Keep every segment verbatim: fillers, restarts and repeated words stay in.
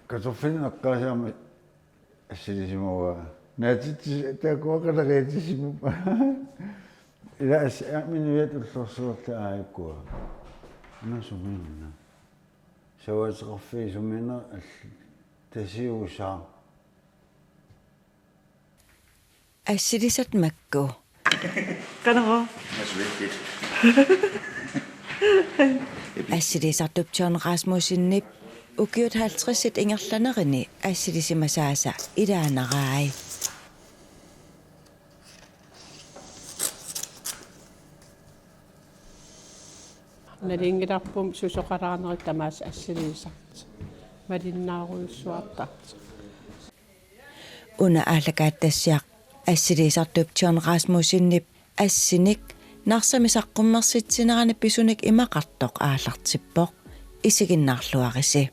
Kartoffelinut eqqaasama assilisimavaa. Naatitsi takuaqalariatsisimut. Ila as-, aamma inuiaat ullorsuarli aajuku. Una sumiinnaq. Savaateqarfiit sumiinnaq all-, tasiusaaq. Assilisat makku. Qanoq? Assiliisartup John Rasmussenip ukiut halvtredsit ingerlanerini assilisimasaasa ilaanarai. Nalunngilarput susoqalaarnerit tamaasa assiliisartut. Malinnaarujussuartartut. Una aallakaatitassiaq assiliisartup John Rasmussenip assinik Narsami saqqummersitsinerani pisunik imaqartoq aallartippoq, isiginnaarluarisi.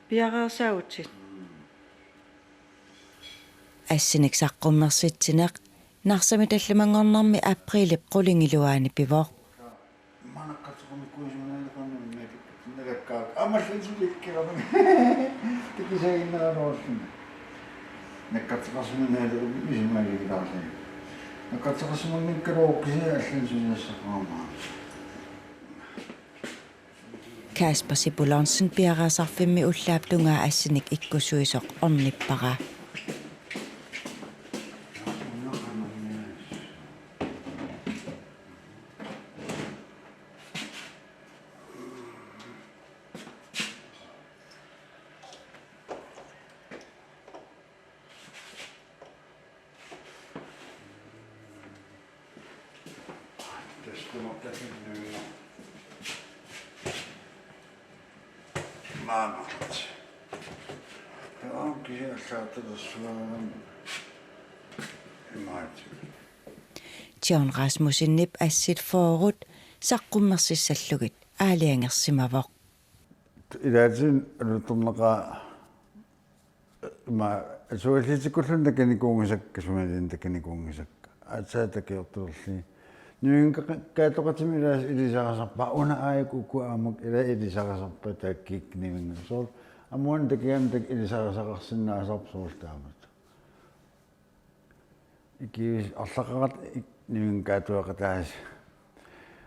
Piareersaavutit. Assinik saqqummersitsineq Narsami tallimanngornermi aprilip qulingiluaani pivoq. Maanna naqqatseqarnikuusimaneq nalaqarnani nalakkaak. Aamma allansulikkilami. Tikisaginnaraluarluni. Naqqatseqarsimaneq nalaqarnani isimaaligilaarluni. Naqqatseqarsimanngikkaluarukku kisianni allansuliassaqarama. Kasper Sipulonsen piareersarfimmi ullaap tungaa assinik ikkussuisoq ornippara. Tassa tamartallu nuinnga. Maanna. Taava kisianni allagartalersuarami imaattoq. John Rasmussenip assit fyrret saqqummersissallugit aalajangersimavoq. Ilaatigut alutornaqaaq ima atuallitikkulluunniit takunikuunngisakka, sumiluunniit takunikuunngisakka. Aatsaat takiortulerlugit. Nuinnga-, kaatoqatima ilaasa ilisarisarpaat, una aajuku uku aamma ila ilisarisarpaat taakkiikkut nuinnga. Soorlu aamma una takigamik tak-, ilisarisaqarsinnaasarpoq soorlu taamatut. Ikiuis arlaqarata ik-, nuinnga kaatoqataasut.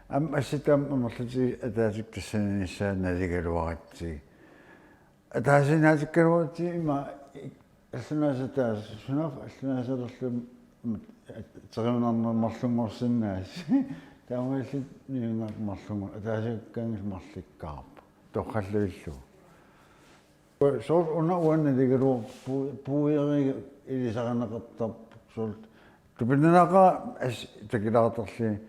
Aamma assut aamma amerlatigisut ataatsikkut tassaniinnissaat naligaluaratsigit. Ataasiinnaatikkaluaratsigit ima ik-, allunaasaq ataaseq, sunaaffa allunaasaq atorlugu ima teriunarneq marlunngorsinnaasoq. Taamaalillutik nuinnga marlunngu-, ataasiakkaanngillat marlukkaarput. Torrallavillugu. Soorlu una uanga naligaluarpoq pu-, puieri ilisarineqartarpoq soorlu. Tupinnanaqaaq as-, takilaartarlugit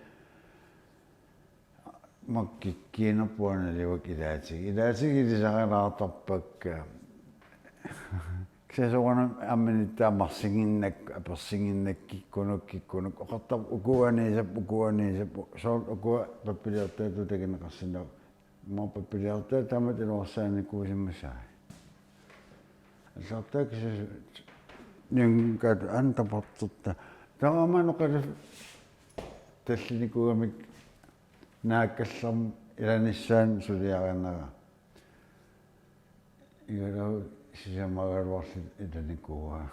makkikkiinerput uanga naligaluakka ilaatigut. Ilaatigut ilisarilaartarpakka. Kisianni soorunami aamma nittaa marsinnginnakku, apersinnginnakku, kikkunuku, kikkunuku. Oqartarput ukua anisap, ukua anisap, soorlu ukua pappiliortaatut takuneqarsinnaavoq. Ima pappiliortaat taamatut iluarsaanikuusimasai. Allartaa kisianni nuinnga kaat-, aana taportertaa. Taava aamma oqaluf tallinikuugamik naakkallarmat ilanissaanut suliarinera. Igalu sisamagaluarluta ilanikuuaa.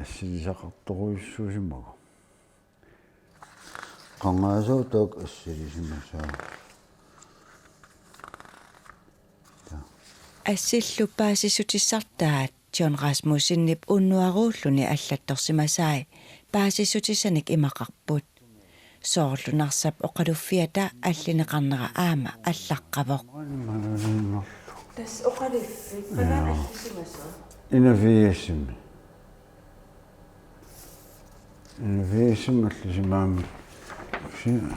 Assilisaqartorujussuusimagu. Qangaasooq taakku assilisimasaat. Assillu paasissutissartaat John Rasmussenip unnuaruulluni allattorsimasai paasissutissanik imaqarput. Soorlu Narsap oqaluffiata allineqarnera aamma allaqqavoq. Tassa oqaluffik, qanoq allisimasoq? Enogfirsimi. Enogfirsimi allisimagamik. Si-,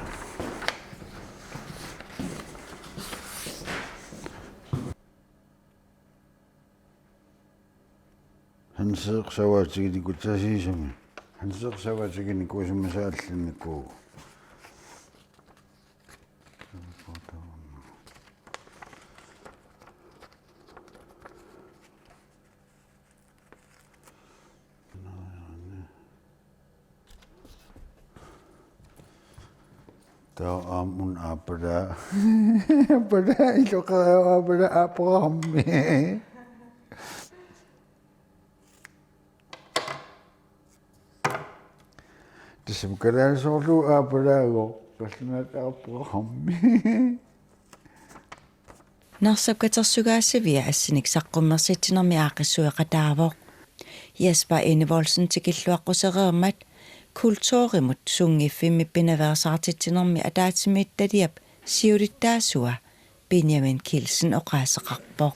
Hanseeq savaatiginikuusimasai. Hanseeq savaatiginikuusimasai allanikuuvoq. Taava aamma una aappalaa. Aappalaa iloqaraa aappalaa Abrahammi. Tassami kalaallisoorlugu aappalaagooq. Kalaallisoorlugu Abrahammi. Narsap katersugaasivia assinik saqqummersitsinermi aaqqissueqataavoq. Jesper Enevoldsen tikilluaqqusereermat kulturimut sunngiffimmi pinaveersaartitsinermi ataatsimiititaliap siulittaasua Benjamin Kielsen oqaaseqarpoq.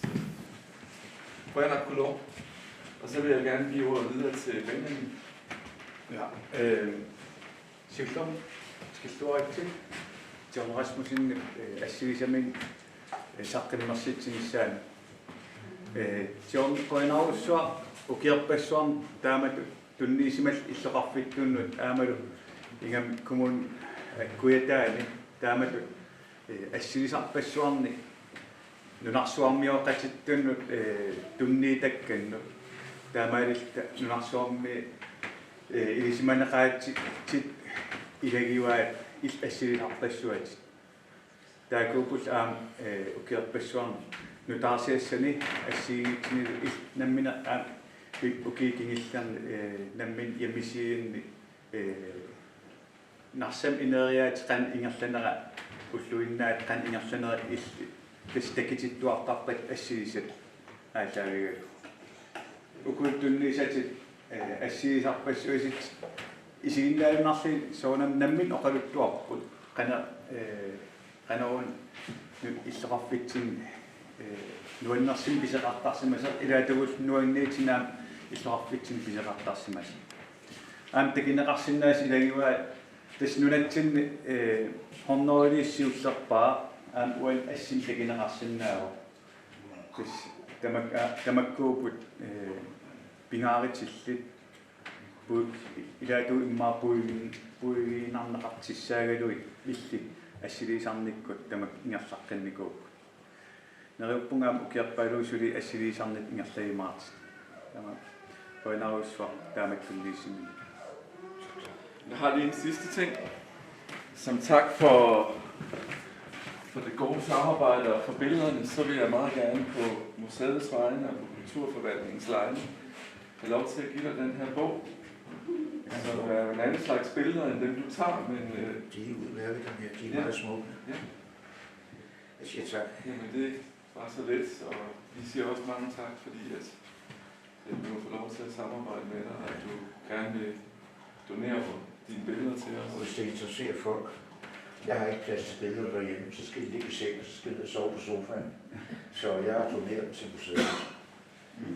Qujanaq, Kulo. Og så vil jeg gerne give ordet videre til Benjamin. Ja. Øh, Sillum, tikilluaritsi, John Rasmussen, øh, assilisaminnut, øh, saqqummersitsinissaanut. Øh, John, qujanarsuaq ukiorpassuarni taamatut tunniusimallutit illoqarfittunnut aammalu ingammik kommunip kujataani taamatut, øh, assilisarpassuarni nunarsuarmioqatitsinnut, øh, tunniutakkanut. Taamaalilluta nunarsuarmi, øh, ilisimaneqaatsit ilagivaat illit assilisarpassuatit. Taakkuupput aamma, øh, ukiorpassuarni nutaarsiassani assigiinngitsunilu illit nammineq aamma pi-, ukiut kingullerni, øh, nammineq hjemmesidenni, øh, Narsami ineriaatsit qanoq ingerlanerat, ulluinnaat qanoq ingerlanerat illit tassa takutittuartarpat assilisat aallaavigalugu. Uku tunniusatit, øh, assilisarpassuit isiginnaajunnaarlugit soorunami nammineq oqaluttuarput qanoq, øh, qanoruna illoqarfitsinni, øh, nuannersumik pisoqartarsimasoq, ilaatigut nuanniitsinni aamma illoqarfitsinni pisoqartarsimasoq. Aamma takuneqarsinnaasut ilagivaat tassa nunatsinni, øh, hundrede siullerpaaq aamma uani assimi takuneqarsinnaavoq. Tassa tamak-, aa, tamakkuupput, øh, pingaarutillit pu-, ilaatigut immaqa puigin-, puigiinnarneqartussaagaluit illit assilisarnikkut tamakku ingerlaqqinnikuupput. Neriuppunga aamma ukiorpaaluit suli assilisarnitit ingerlajumaartutit. Taamaammat. Qujanarsuaq taamatut tunniussininnut. Jeg har lige en sidste ting. Som tak for, for det gode samarbejde og for billederne, så vil jeg meget gerne på museets vegne og på kulturforvaltningens vegne have lov til at give dig den her bog, som er en anden slags billeder end dem, du tager, men, øh, De er udmærket, dem her. De er ja. Meget smukke. Ja. Jeg siger tak. Jamen, det var så lidt, og vi siger også mange tak, fordi at, at vi må få lov til at samarbejde med dig, og at du gerne vil donere dine billeder til os. Og hvis det interesserer folk, jeg har ikke plads til billeder derhjemme, så skal de ligge i sengen, så skal de ned og sove på sofaen. Så jeg har doneret dem til museet.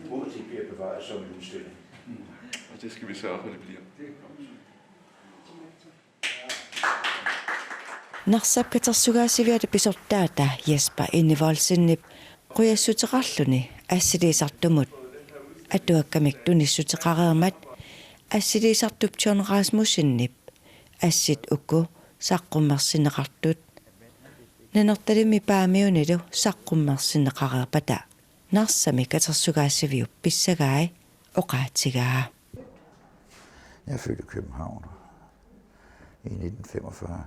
Hovedet, det bliver bevaret som en udstilling. Og det skal vi sørge for, det bliver. Narsap katersugaasiviata pisortaata Jesper Enevoldsenip qujassuteqarluni assilisartumut atuakkamik tunissuteqareermat assilisartup John Rasmussenip assit uku saqqummersinneqartut Nanortalimmi Paamiunilu saqqummersinneqareerpata Narsami katersugaasiviup pissagai oqaatigaa. Jeg er født i København i nitten femogfyrre.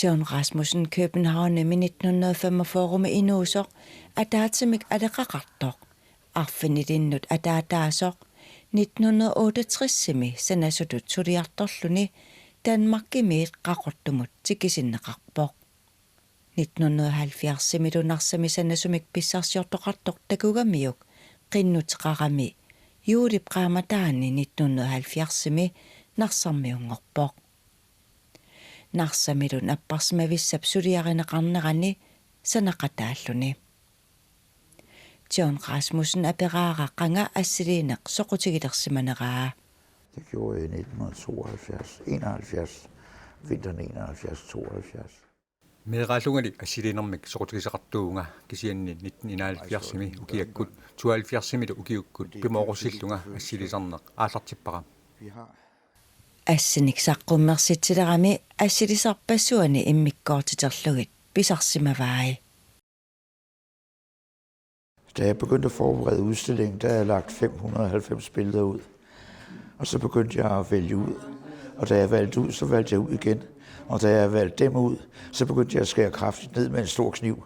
John Rasmussen Københavnimi nitten hundrede femogfyrre inuusoq ataatsimik aleqaqartoq arfinilinnut ataataasoq nitten hundrede otteogtresimi sanasutut suliartorluni Danmarkimiit Qaqortumut tikisinneqarpoq. Nitten hundrede halvfjerdsimilu Narsami sanasumik pissarsiortoqartoq takugamiuk qinnuteqarami juulip qaammataani nitten hundrede halvfjerdsimi Narsarmiunngorpoq. Narsamilu napparsimavissap suliarineqarnerani sanaqataalluni. John Rasmussen aperaara qanga assiliineq soqutigilersimaneraa. Det gjorde jeg i nitten hundrede tooghalvfjerds, enoghalvfjerds, vinteren enoghalvfjerds tooghalvfjerds. Meeraallungali assiliinermik soqutigisaqartuuvunga kisianni nitten enoghalvfjerdsimi ukiakkut tooghalvfjerdsimilu ukiukkut pimoorussillunga assilisarneq aallartippara. Assinik saqqummersitsilerami assilisarpassuani immikkoortiterlugit pisarsimavai. Da jeg begyndte at forberede udstillingen, der havde jeg lagt fem hundrede og halvfems billeder ud. Og så begyndte jeg at vælge ud. Og da jeg valgte ud, så valgte jeg ud igen. Og da jeg valgte dem ud, så begyndte jeg at skære kraftigt ned med en stor kniv.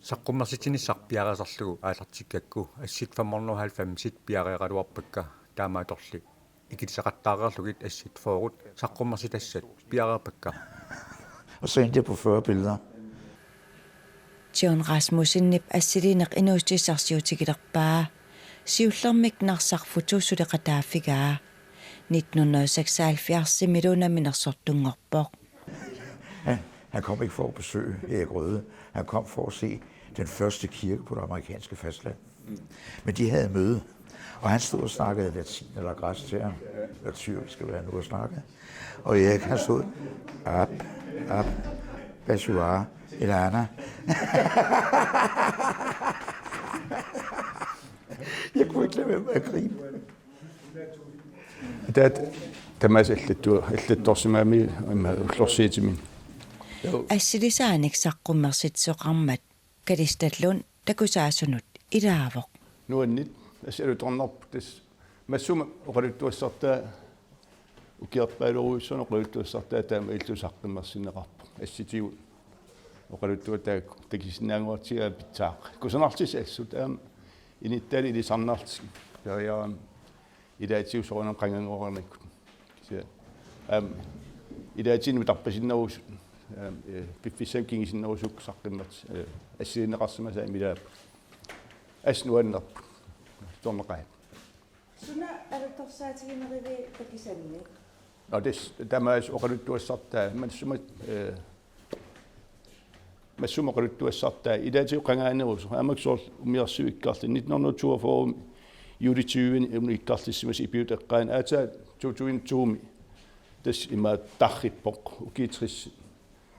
Saqqummersitsinissaq piareersarlugu aallartikkakku assit femhundrede og halvfems piareeraluarpakka, taamaattorli ikilisaqattaareerlugit assit fyrre saqqummersitassat piareerpakka. Og så endte jeg på fyrre billeder. John Rasmussenip assiliineq inuussutissarsiutigilerpaa. Siullermik Narsarfoto suleqataaffigaa. Nitten hundrede og seksoghalvfjerdsimilu namminersortunngorpoq. Han, han kom ikke for at besøge Erik Røde. Han kom for at se den første kirke på det amerikanske fastland. Men de havde møde, og han stod og snakkede latin eller græsk til ham, eller tyrkisk, eller hvad han nu har snakket. Og Erik, han stod, op, op, basua, elana. Jeg kunne ikke lade være med at grine. Taat tamaasa allattu, allattorsimagami imma ullorsiutimini. Assilisaanik saqqummersitsisoqarmat Kalistalun takusaasunut ilaavoq. Nuanneq, assi alutornarpoq, tassa massuma oqaluttuassartaa, ukiorpaalorujussuarni oqaluttuassartaa taama illu saqqummersinneqarpoq. Assitigut oqaluttuassartaa takusinnaannguartigaa pitsaaq. Kusanartut assut aamma inittaali ilisarnartut. Periarami ilaatigut soorunami qanganngornikkut. Kisianni aamma ilaatigut nutarpasinnerusut, aamma, eh, piffissami kingusinnerusukkut saqqummertut, eh, assiliineqarsimasut aamma ilaapput. Assut nuannerpoq. Torneqaat. Suna alutorsaatiginerivit takusannik? Nå, tassa tamaasa oqaluttuassartaa, massuma, eh, massuma oqaluttuassartaa, ilaatigut qangaanerusoq, aamma soorlu umiarsuit ikkarli, nitten hundrede toogfyrre juuli tyve-ni umiarsuit ikkarlissimasut Ipiup eqqaani, aatsaat to tusind to-mi tassa imaattoq tarrippoq, ukiut tres.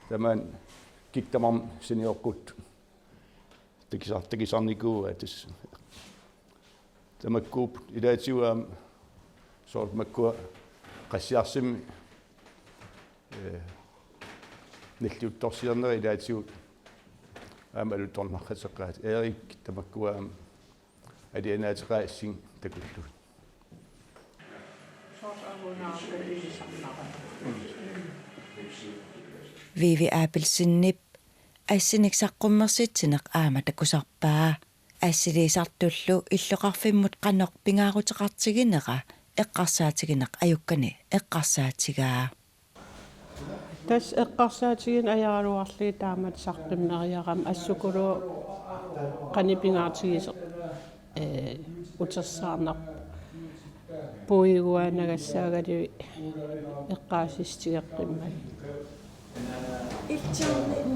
Tamaani kikkut tamarmik sanioqquttut. Takisar-, takisarnikuuaat tassa. Tamakkuupput ilaatigut aamma soorlu makkua qassiarsimi, eh, nalliuttorsiornerit ilaatigut aamma alutornarteqqaat. Erik tamakkua aamma alianaateqaat assingi takullugit. Vivi Abelsenip assinik saqqummersitsineq aamma takusarpaa. Assiliisartullu illoqarfimmut qanoq pingaaruteqartiginera eqqarsaatigineq ajukkani eqqarsaatigaa. Tassa eqqarsaatigineq ajaraluarlugit taamatut saqqummeriarama assukulu qanoq pingaartigisoq, eh, utersaarnarpoq. Puiguaanagassaagalugit eqqaasitsissutigeqqimmagit. Illit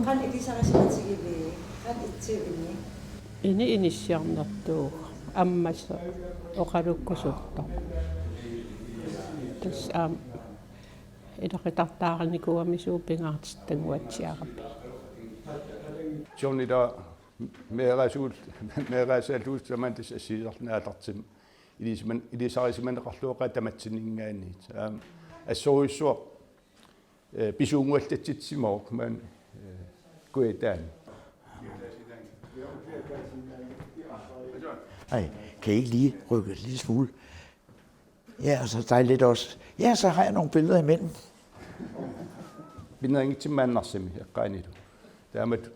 qanoq ilisarisimatigivit? Qanoq itsiuini? Ini inissiarnertuuvoq. Ammasoq oqalukkusuuvoq. Tassa aamma ilaquttaartarinikuugami suut pingaartitannguatsiarami. Johnny taava meeraasugut, meeraasaallugu tamaani tassa assilisarluni aallartippoq. Ilisiman-, ilisarisimaneqarluaqaaq tamatsinninngaanniit. Aamma assorujussuaq, eh, pisuunnguallatsitsimavoq maani, eh, kujataani. Ej, kan I ikke lige rykke en lille smule? Ja, og så dig lidt også. Ja, så har jeg nogle billeder imellem. Pinneringitsimmaannarsami eqqaanilu. Taamatut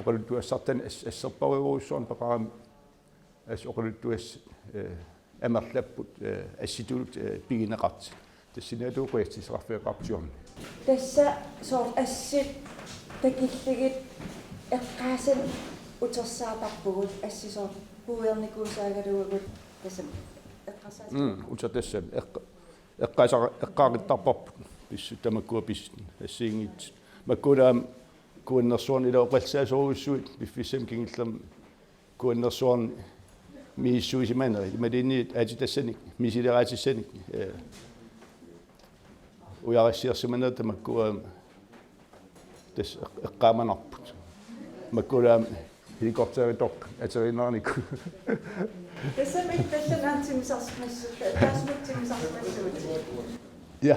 oqaluttuassartani as-, asserpariuarujussuarnik peqarami assut oqaluttuassat, eh, amerlapput, eh, assitut, eh, pigineqartut. Tassanilu qujassutissaqarfigeqarpoq John. Tassa soorlu assit takillugit eqqaasanik utersaartarpugut, assit soorlu puiornikuusaagaluagut, tassami eqqarsaatigaluagut. Mm, utersaartassat eqqa-, eqqaasa-, eqqaaqittarparput pissutsit tamakkua pis-, assigiinngitsut. Makkuulaam kuannersuarni ila oqallisaasorujussuit piffissami kingullermi kuannersuarni misissuisimanerit, imaluunniit aatsitassanik, misileraatissanik, eh, ujarassiorsimanerit tamakkua tassa eq-, eqqaamanarput. Makkuulaam helikopteritoq ateriinnarniku. Tassami illit tallimat timmisarsimassuk, taassuma timmisarsimassuutit. Ja.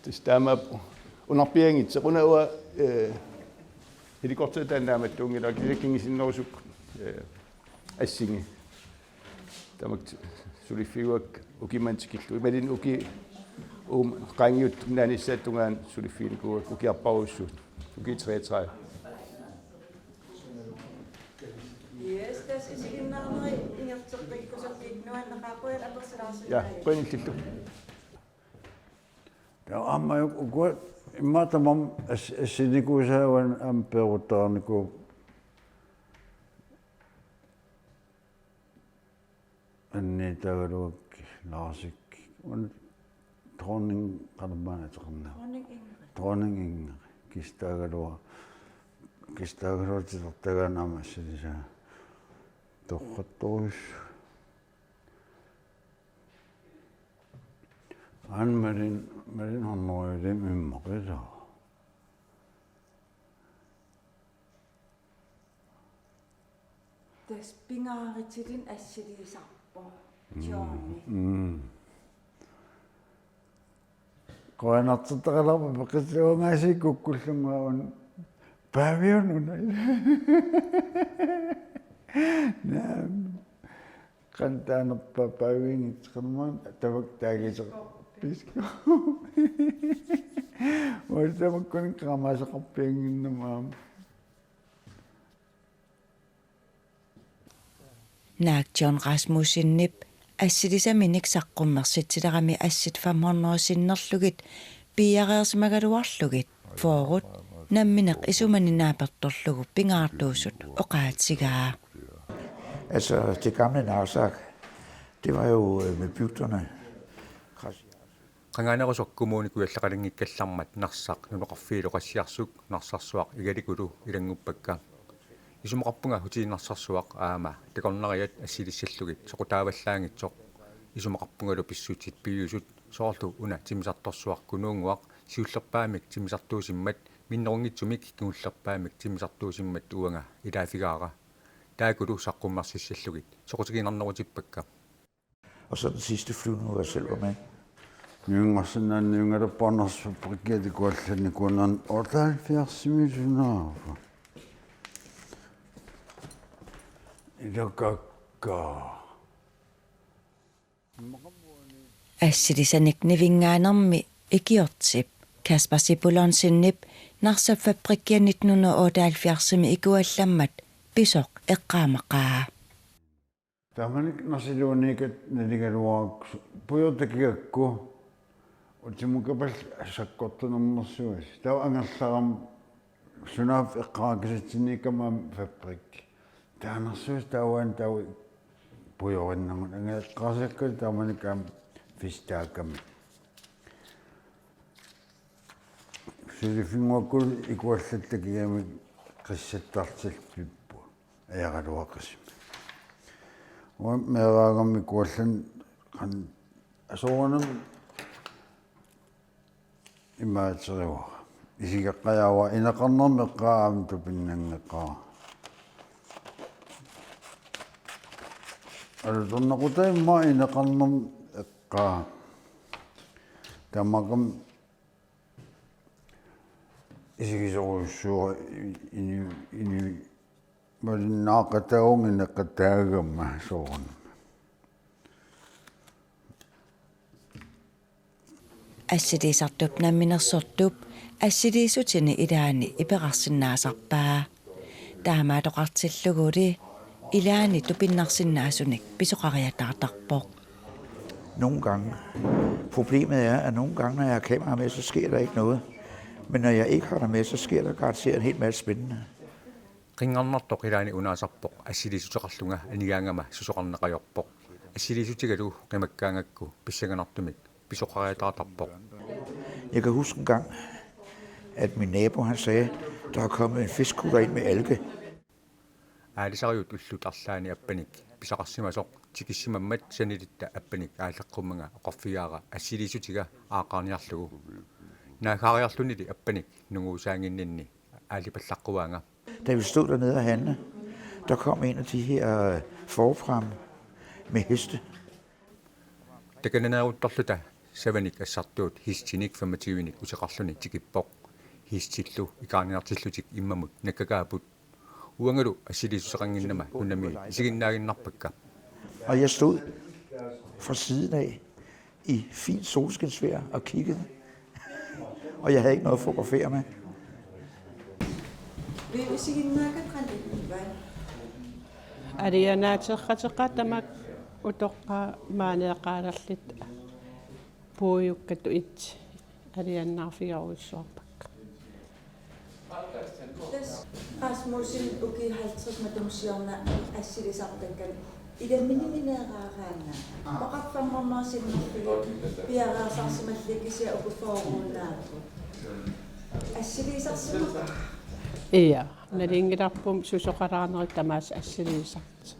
Tassa taama unarpianngitsoq una uanga, eh, helikopteri taanna naammattuunngilaq kisianni kingusinnerusukkut, eh, assingi. Tamakku suliffigigakku ukiut manna tikillugu. Imaluunniit ukiut Uuma qaangiuttup naanissaata tungaanut suliffiginikuuakka ukiarpassuit. Ukiut treogtredive. Yes, tassa isiginnaarneri ingerlateqqikkusukkit nuanneqaaq, qujanaq apersilaarsinnaagatsigit. Ja, qujanaq illillu. Taava aamma uk-, ukua immaqa tamarmik as-, assinikuusaavat aamma peeruttaarnikuupput. Anniitaagaluakkit Laarsikkit. Una Dronning qanormaana ateqarnera. Dronning Ingrid. Dronning Ingrid. Kisianni taagaluaq, kisianni taagaluaq titartagaanni aamma assilisaa. Torrattorujussuaq. Aamma Malin, Malin Hornoriulimmik immaqa ilaa. Tassa pingaartilluni assiliisarpoq. Mm. Johnny. Mm. Qujanartortaqalaarpoq peqqissuungaasiit kukkullunnguaq una Paviununa. Naam. Qanoq taanerpa Paviunngitsoq qanoq maani tavak taagisoq pisko. Uagut tamakkuninnga qaamaasaqarpiannginnama aamma. Naak John Rasmussenip assilisaminik saqqummersitsilerami assit fem hundrede sinnerlugit piiareersimagaluarlugit fyrret nammineq isumani naapertorlugu pingaartuusut oqaatigaa. Altså, det gamle Narsaq, det var jo, øh, med bygderne. Qangaanerusoq Kommune Kujalleq qalinngikkallarmat Narsaq, nunaqarfiillu Qassiarsuk, Narsarsuaq Igalikulu ilannguppakka. Isumaqarpunga Hotel Narsarsuaq aamma takornariat assilissallugit soqutaavallaanngitsoq. Isumaqarpungalu pissutsit piviusut soorlu una timmisartorsuaq Kunuunnguaq siullerpaamik timmisartuusimmat minnerunngitsumik kingullerpaamik timmisartuusimmat uanga ilaaffigaara. Taakkulu saqqummersissallugit soqutiginarnerutippakka. Og så den sidste flyvning, hvor jeg selv var med. Nivinngarsinnaanngilanga Narsarsuarmi ikuallannikuunani otteoghalvfjerdsimi sunaava. Ilakakka. Assilisanik nivinngaannermi ikiortip Kasper Sipulonsenip Narsap Fabrikkia nitten hundrede og otteoghalvfjerdsimi ikuallammat pisoq eqqaamaqaa. Taamanikkut Narsap Fabrikkiat naligaluarakku pujortut takugakku utimukapallu sakkortunermersugit. Taava angerlarama sunaaffa eqqaakisatsinniikkama aamma Fabrikki. Taanersuusoq taavaana taava pujorinnarnut angajoqqaasakka taamanikkut aamma festaakkami. Suliffinnguakkut ikuallattakigami qissattartillu pippunga. Ajaraluaqisimi. Uanga meeraagama ikuallannut qan-, soorunami imaateriuara. Isigeqqajaavara ineqarnermik eqqaavara aamma tupinnanngeqaara. Alutornaqutaaq immaqa ineqarnermik eqqaavara. Tamakkuupput isigisorujussuuara ini, ini, malinnaaqataagunga ineqataagama soorunami. Assiliisartup namminersortup assiliissutini ilaanni iperarsinnaasarpaa. Taamaattoqartilluguli ilaanni tupinnarsinnaasunik pisoqariataartarpoq. Nogle gange. Problemet er, at nogle gange, når jeg har kamera med, så sker der ikke noget. Men når jeg ikke har det med, så sker der garanteret en hel masse spændende. Qinngarnartoq ilaanni unaasarpoq assiliissuteqarlunga anigaangama susoqarneq ajorpoq. Assiliissutigalu qimakkaangakku pissanganartumik pisoqariataartarpoq. Jeg kan huske en gang, at min nabo, han sagde, der er kommet en fiskekutter ind med alge. Aalisariut ullut arlaanni appanik pisaqarsimasoq tikissimammat sanilitta appanik aalleqqummaga oqarfigaara assiliissutiga aaqqaarniarlugu. Naaggaariarlunili appanik nunguusaannginninni aalipallaqquaanga. Da vi stod dernede og handlede, der kom en af de her, øh, forfremme med heste. Takananeeruttorluta savanik assartuut histinik femogtyvenik uteqarluni tikippoq. Histillu ikaarniartillutik immamut nakkakaapput. Uangalu assiliissuteqannginnama nunami isiginnaaginnarpakka. Og jeg stod fra siden af i fint solskinsvejr og kiggede. Og jeg havde ikke noget at fotografere med. Alianaateqateqatamak utoqqaat maaneeqaalerlutik puiukkatut aliannaarfigerujussuarpakka. Tassa Rasmussen ukiut halvtreds matuma siorna assilisartakkat ilaminimineeraaraanna. Oqarfimmermaa sinnerlugit piareersarsimallugu kisianni uku fyrreunnaapput. Assilisarsimaqarpa? Ja, nalunngilarput susoqalaarnerit tamaasa assilisartut.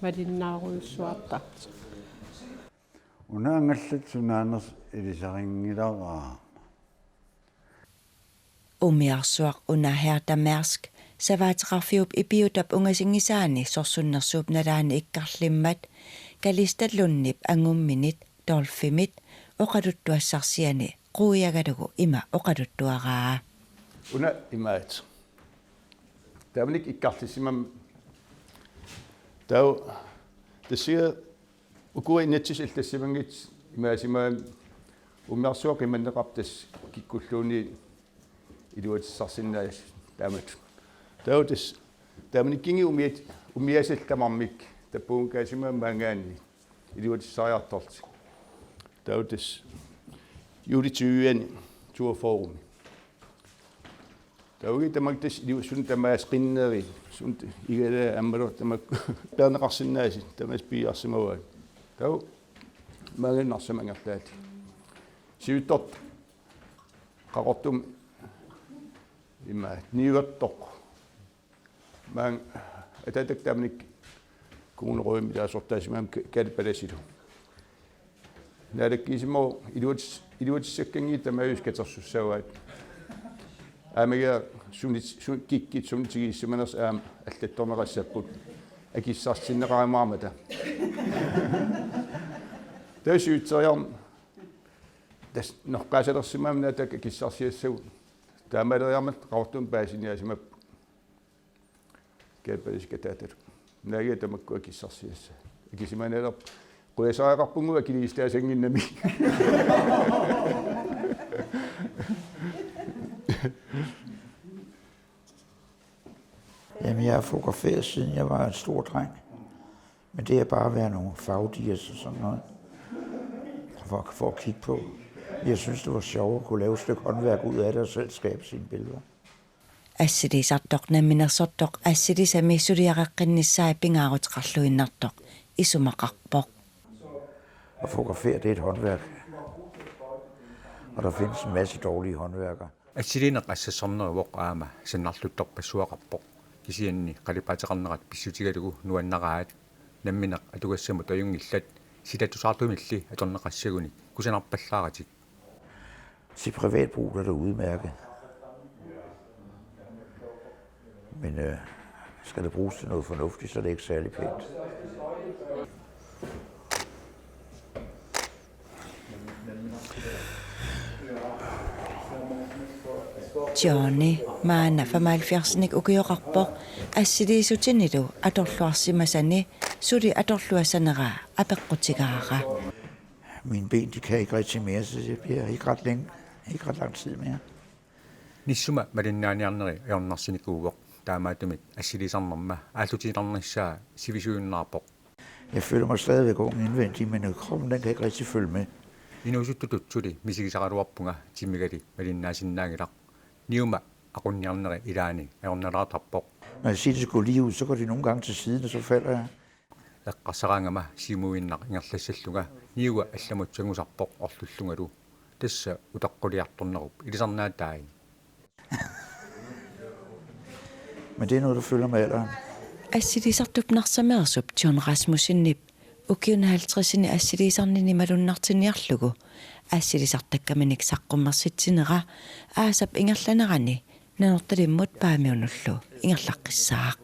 Malinnaarujussuartartut. Una angallat sunaanersoq ilisarinngilara. Umiarsuaq una Hertha Mærsk savaateqarfiup Ipiutap ungasinngisaani sorsunnersuup nalaani ikkarlimmat Kalista Lundip angumminit Dolphimit oqaluttuassarsiani quiagalugu ima oqaluttuaraa. Una imaat. Taamanikkut ikkarlissimammat taava tassa ukua inatsisit allassimanngitsut imaasimagamik umiarsuaq qimanneqarpoq tassa kikkulluunniit iluatissarsinnaasut taamatut. Taava tassa taamanikkut umiat-, umiatsiat tamarmik tappavungaasimagamik maanngaanniit iluatissariartorlutik. Taava tassa juulip tyve-ani toogfyrre-mi. Taava tamakku tassa iluassut tamaasa qinneri, suna igalaat aammalu tamakku peerneqarsinnaasut tamaasa piiarsimavaat. Taava maanngaanniit Narsami angerlaat. Sivitsortoq Qaqortumi imaat niuertoq. Maanga ataatakka taamanikkut Kommune Rødimi taasortaasimagami Ka-, Kaali Palasilu. Naalakkersuisooq iluat-, iluatissakkanngitsut tamaasa katersussavaat. Aamma sunit-, sun-, kikkut sunitigiissimanersut aamma allattorneqassapput. Akissarsitinneqarumaarmata. Taava sivitsoriarneq tassa noqqaasalersimagami naatakkut akissarsiassagut. Taamaaleriarmat Qaqortumi paasiniaasimapput. Kaali Palasi ataatalu. Naagiga tamakku akissarsiassaat. Akisimaneerpoq. Qujasariaqarpugut akiliisitaasannginnamik. Jamen, jeg har fotograferet, siden jeg var en stor dreng. Men det er bare at være nogle fagdias og sådan noget. For, for at kigge på. Jeg synes, det var sjovere at kunne lave et stykke håndværk ud af det og selv skabe sine billeder. Assilisartoq namminersortoq assilisami suliareqqinnissaa pingaaruteqarluinnartoq isumaqarpoq. At fotografere, det er et håndværk. Og der findes en masse dårlige håndværkere. Assiliineq assersorneruvoq aamma sannarluttorpassuaqarpoq. Kisianni qalipaateqarnerat pissutigalugu nuannaraat. Nammineq atugassamut ajunngillat, silatusaartumilli atorneqassagunik kusanarpallaaratik. Til privat brug, der er det udmærket. Men øh, skal det bruges til noget fornuftigt, så er det ikke særlig pænt. Johnny, maanna femoghalvfjerdsinik ukioqarpoq, assiliissutinilu atorluarsimasani suli atorluassaneraa apeqqutigaara. Mine ben, de kan ikke rigtig mere, så det bliver ikke ret længe. Ikke ret lang tid mere. Nissuma malinnaaniarneri ajornarsinikuuvoq, taamaattumik assilisarnerma aallutiinnarnissaa sivisuinnarpoq. Jeg føler mig stadigvæk ung indvendigt, men øh, kroppen, den kan ikke rigtig følge med. Inuusuttutut suli misigisaraluarpunga timigali malinnaasinnaanngilaq. Niuma aqunniarneri ilaanni ajornalaartarpoq. Når jeg siger, det skal gå lige ud, så går det nogle gange til siden, og så falder jeg. Eqqarsaraangama siumuinnaq ingerlassallunga niua allamut sangusarpoq orlullungalu. Tassa utaqquliartornerup ilisarnaatai. Men det er noget, der følger med alderen. Assilisartup Narsameersup John Rasmussenip ukiuni halvtredsini assiliisarnini malunnartinniarlugu assilisartakkaminik saqqummersitsinera aasap ingerlanerani Nanortalimmut Paamiunullu ingerlaqqissaaq.